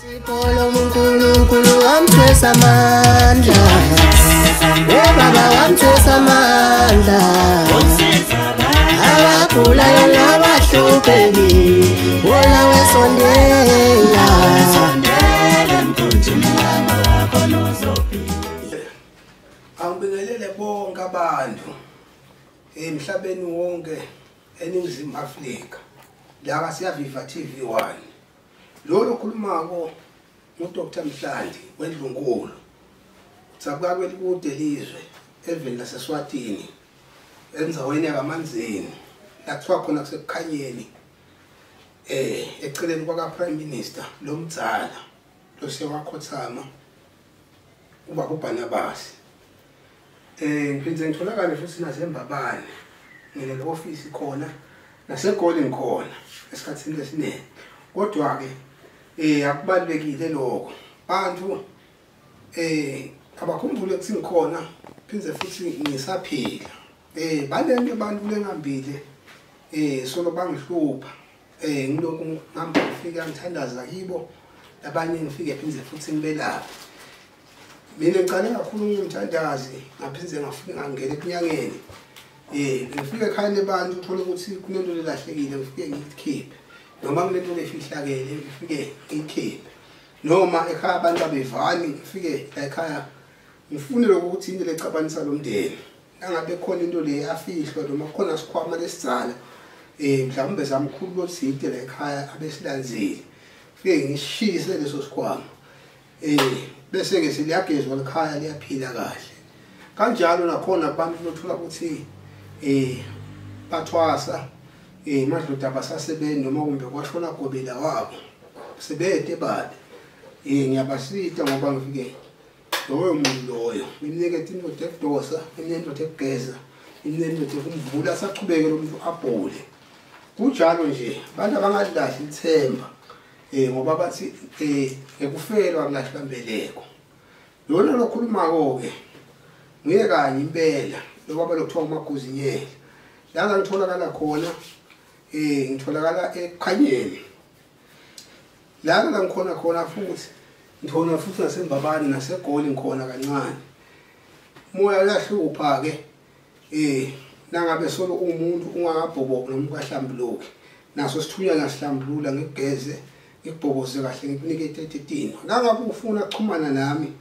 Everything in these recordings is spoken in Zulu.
uNkulunkulu wamthwesa amandla, ubaba wamthwesa amandla, abagulayo nabahluphekile wona wesondela. Angibingelele bonke abantu emhlabeni wonke eNingizimu Afrika la kaSiyaviva TV1. Lo lokhulumako uDr Mhlandi weNdlunkulu, uthabuka kwelikude lizwe eveni laseSwatini endzaweni yakaManzini la kuthiwa khona kusekukhanyeni eceleni kwaka Prime Minister lomdzala losewakhothama ubaba uBarnabas. Ngiphinde ngitholakale futhi naseMbabane, ngine office khona naseGoli ngikhona esikhathini esiningi. Kodwa ke akubalekile lokho, bantu abakhumbule ukuthi ngikhona phinde futhi ngisaphila. Balento abantu lengambile solo bangihlupha, ngilokhu ngihamba ngifika ngithandaza kibo, abanye ngifike phinde futhi ngibelaphe. Mina ngicale kakhulu ngumthandazi, ngaphinde ngafika ngangena ekunyangeni. Ngifike ekhaya lebantu uthola ukuthi kunento lelahlekile, ngifike ngiyikhiphe, noma kunento lefihlakele ngifike ngiyikhiphe, noma ekhaya abantu abevani ngifike la ekhaya ngifune lokho ukuthi into lecabanisa lo mndeni. Nangabe khona into le afihlwa noma khona sikhwama lesizala mhlawumbe zamkhulu lothide la ekhaya abesilanzile, ngifike ngishise leso sikhwama, bese ke seliyagezwa ekhaya liyaphila kahle. Kanjalo nakhona kubantu lothola ukuthi bathwasa madloda abasasebenzi noma kumbe kwashona gobela wabo sebede bade, ngiyabasita ngoba ngifike loyo muntu loyo ngimnikete indoda ekudosa, ngimnikete indoda ekugeza, ngimnikete indoda ekumvula, sachubeke lo muntu abhole. Kunjalo nje abantu abangalilahli ithemba, ngoba bathi ekufelwa akulahlwa mbeleko. Lona lokhulumako ke nguye kanye impela lo baba lokuthiwa uMaguzinyela. La ngitholakala khona ngitholakala ekukhanyeni. La la ngikhona khona futhi ngithola futhi naseMbabane naseGoli ngikhona kancane. Umoya uyahlupha ke nangabe solo umuntu ungakabhoboki noma ungahlambuluki, naso sithunywa ngasihlambulula ngikugeze ngikubhoboze kahle ngikunike itetitino. Nangabe ufuna ukuxhumana nami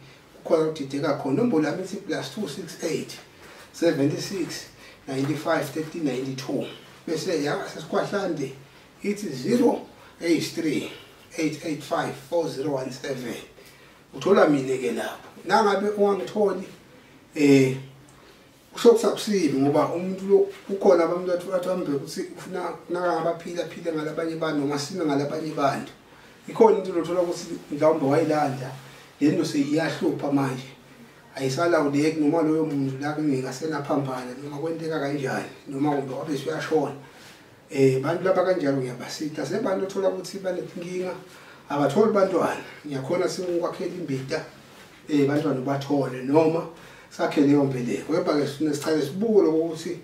kukhona ukudideka khona, nombolo yami ithi +268 76 95 30 92, bese yaseSikwahlande ithi 083 885 4017. Uthola mina ke lapho. Nangabe ungangitholi kusho kusakusibi, ngoba umuntu lo ukhona abantu athi hambe ukuthi ufuna nakangabaphila phile ngalabanye abantu noma sime ngalabanye abantu. Ikhona into lothola ukuthi mhlawumbe wayilanda lento seyiyahlupha manje, ayisalawuleki noma loyo muntu la kungasenaphambana noma kwenteka kanjani noma kumbe wabe usuyashona. Bantu laba kanjalo ngiyabasita. Sebantu othola ukuthi banenkinga abatholi bantwana, ngiyakhona sikukwakhela imbita bantwana bathole noma sakhe leyo mbeleko. Kepha ke sicela sibuke ukuthi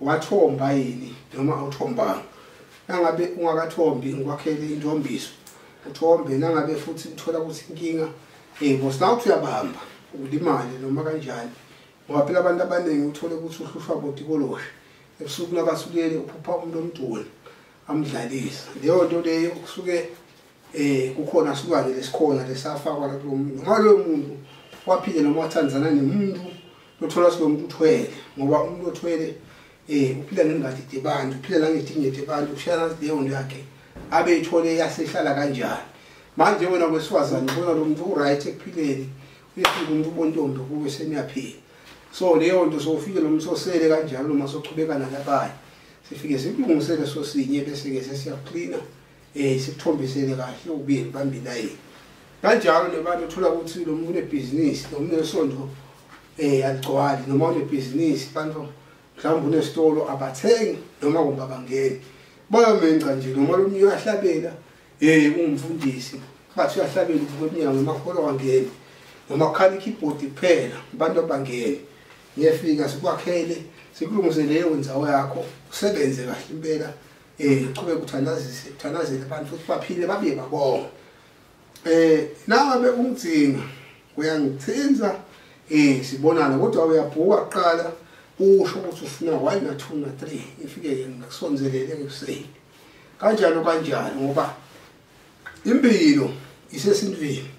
wathomba yini noma awuthombanga. Nangabe ungakathombi ngikwakhele intombiso uthombe, nangabe futhi uthola ukuthi inkinga bosina uyabamba ulimale noma kanjani, ngoba phela abantu abaningi uthole ukuthi uhlushwa botikoloshe ebusuku nabasulele uphupha umuntu omduna amdlalisa. Leyo nto leyo kusuke kukhona silwane lesikhona lesafakwa kulo muntu, noma loyo muntu waphile noma wathandzana nemuntu lothola silo muntu uthwele, ngoba umuntu othwele uphila nengadi debantu, uphila nangetinye debantu, ushaya leyo nto yakhe abe ithole yasehlala kanjani. Manje wena kwesifazane ubona lo muntu uright ekuphileni, uyefika umuntu ubontombi kube seniyaphila. So leyo nto sofike lo muntu sosele kanjalo noma sochubeka nalabanye, sifike sikulungisele sosinye bese ke sesiyaklina sikuthombisele kahle ubuye bambi layini. Kanjalo nebantu uthola ukuthi lo muntu unebhizinisi noma unesonto aligcwali, noma unebhizinisi bantu mhlawumbe unesitolo abathengi noma kumbe abangeni, bayamenca nje noma lo muntu uyahlabela ungumfundisi bathi uyahlabela ubunyanga noma kholwa wangeni noma kukhala ikeyboard kuphela abantu abangeni. Ngiyafika sikwakhele sikulungise leyo ndzawo yakho usebenze kahle impela, uqhubeke uthandazise uthandazele abantu futhi baphile babuye babonge. Nangabe ungidzinga uyangithinza sibonana, kodwa uyabhuka kuqala usho ukuthi ufuna 1 na 2 na 3, ngifike ngikusonzelele ngikusele kanjalo kanjalo, ngoba impilo isesintwini.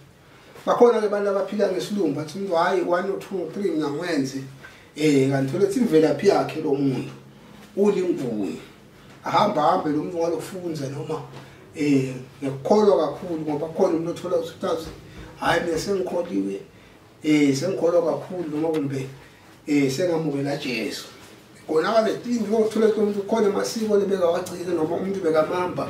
Bakhona ke abantu abaphila ngesilungu bathi umuntu hayi 1 2 3 mina ngwenze kanti thola ukuthi imvelaphi yakhe lo muntu ulinguni, ahamba hambe lo muntu ngalokufunza noma ngikukholwa kakhulu, ngoba khona umuntu othola ukuthi hayi mina sengikholiwe sengikholwa kakhulu noma kumbe sengamukela Jesu. Kona ke into othola ukuthi umuntu khona amasiko lebekawagcina noma umuntu bekamamba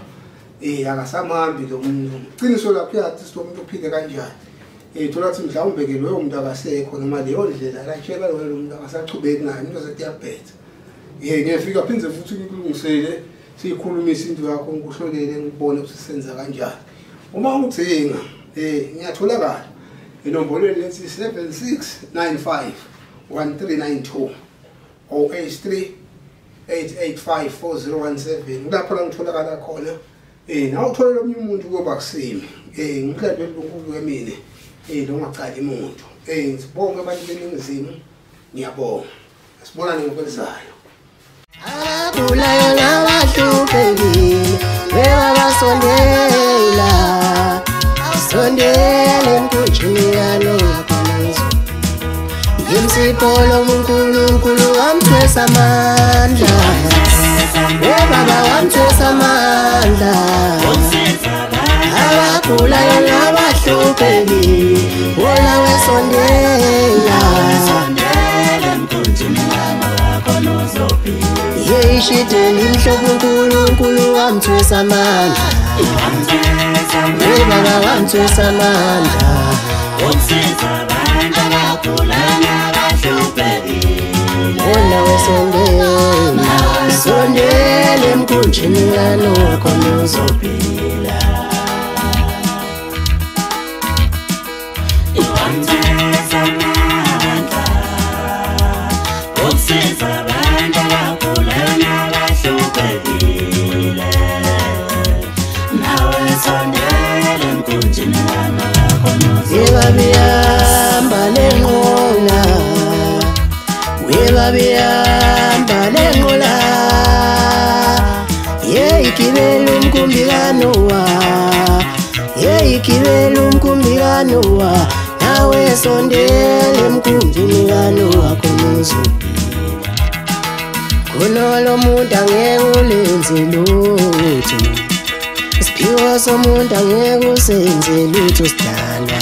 akasamhambi lo muntu. Qiniso lapho yathi lo muntu uphile kanjani, thola ukuthi mhlawumbe ke loyo muntu akasekho noma leyo ndlela latshela loyo muntu akasachubeki nayo into sekuyabhetha. Ngiyafika phindze futhi ngikulungisele siyikhulumise into yakho, ngikuhlolele ngibone ukuthi senza kanjani. Uma ungidzinga ngiyatholakala enombolweni lethi 7695 1392 or 83 885 4017, kulapho la ngitholakala khona. Nawe utholela omunye umuntu kuyoba kusimi ngikade lonkulu kwemine lo ngacali umuntu. Ngibonge abantu beningizimu, ngiyabonga, sibonane ngokwenzayo. Abagulayo nabahluphekile bebabasondela, sondela emkhunjini kaNowa khona Yimsipho loNkulunkulu wamthwesa amandla, baba wamthwesa amandla. Abagulayo nabahluphekile wona wesondela, yeyishideni imhlophe uNkulunkulu wamthwesa amandla, baba wamthwesa amandla. Wona wesondela, sondela emkhunjini kaNowa khona uzophila. Webabihamba lenqola, webabihamba lenqola, yeyigibela umkhumbi kaNowa, yeyigibela umkhumbi kaNowa, nawe sondela emkhunjini kaNowa khona uzophila. Khona lo muntu angeke ulenze lutho, isiphiwo somuntu angeke usenze lutho sidalwa.